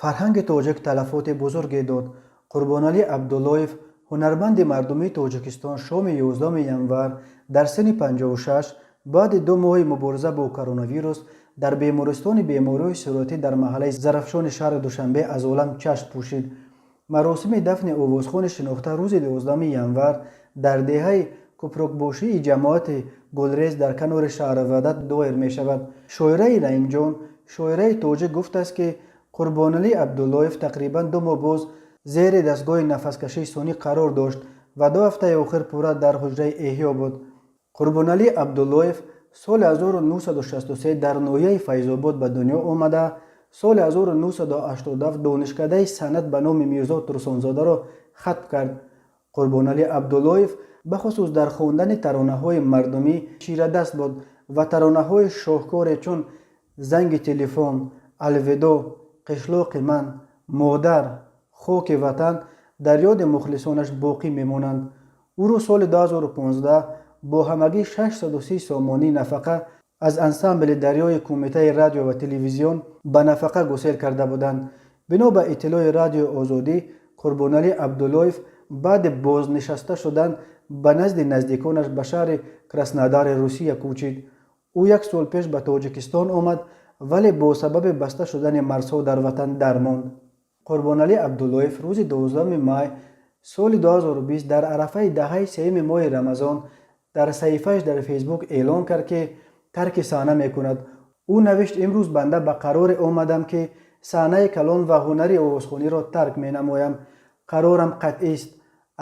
Фарҳанги тоҷик талафоти бузурге дод. Қурбоналӣ Абдуллоев, ҳунарманди мардумии Тоҷикистон, шоми 11 январ дар синни 56 баъди 2 моҳи мубориза бо коронавирус дар бемористони бемориҳои сироятӣ дар маҳаллаи Зарафшони шаҳри Душанбе аз олам чашм пӯшид. Маросими дафни овозхони шинохта рӯзи 12 январ дар деҳаи Купрукбошии ҷамоати Гулрез дар канори шаҳри Ваҳдат доир мешавад. Шоираи Раимҷон, шоираи тоҷик, гуфтааст, ки Қурбоналӣ Абдуллоев тақрибан 2 моҳ боз зери дастгоҳи нафаскашии сунъӣ қарор дошт ва 2 ҳафтаи охир пурра дар ҳуҷраи эҳё буд. Қурбоналӣ Абдуллоев соли 1963 дар ноҳияи Файзобод ба дунё омада, соли 1987 Донишкадаи санъат ба номи Мирзо Турсунзодаро хатм кард. Қурбоналӣ Абдуллоев бахусус дар хондани таронаҳои мардумӣ чирадаст буд ва таронаҳои шоҳкоре чун «Занги телефон», «Алвидо», «Қишлоқи ман», «Модар», «Хоки ватан» дар ёди мухлисонаш боқӣ мемонанд. Ӯро соли 2015 бо ҳамагӣ 630 сомонӣ нафақа аз ансамбли Дарёи Кумитаи радио ва телевизион ба нафақа гусел карда буданд. Бино ба иттилои Радиои Озодӣ, Қурбоналӣ Абдуллоев баъди бознишаста шудан ба назди наздиконаш ба шаҳри Краснодари Русия кӯчид. Ӯ як сол пеш ба Тоҷикистон омад, вале бо сабаби баста шудани марзҳо дар ватан дармонд. Қурбоналӣ Абдуллоев рӯзи 12 май соли 2020 дар арафаи даҳаи сеюми моҳи Рамазон дар саҳифааш дар Фейсбук эълон кард, ки тарки саҳна мекунад. Ӯ навишт: «Имрӯз банда ба қароре омадам, ки саҳнаи калон ва ҳунари овозхониро тарк менамоям. Қарорам қатъист.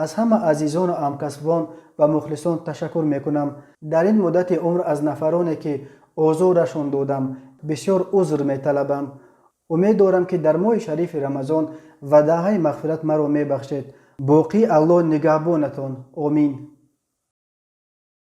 Аз ҳама азизону ҳамкасбон ва мухлисон ташаккур мекунам. Дар ин муддати умр аз нафароне, ки озорашон додам, бисёр узр металабам. Умед дорам, ки дар моҳи шарифи Рамазон ва даҳаи мағфират маро мебахшед. Боқӣ Аллоҳ нигаҳбонатон. Омин».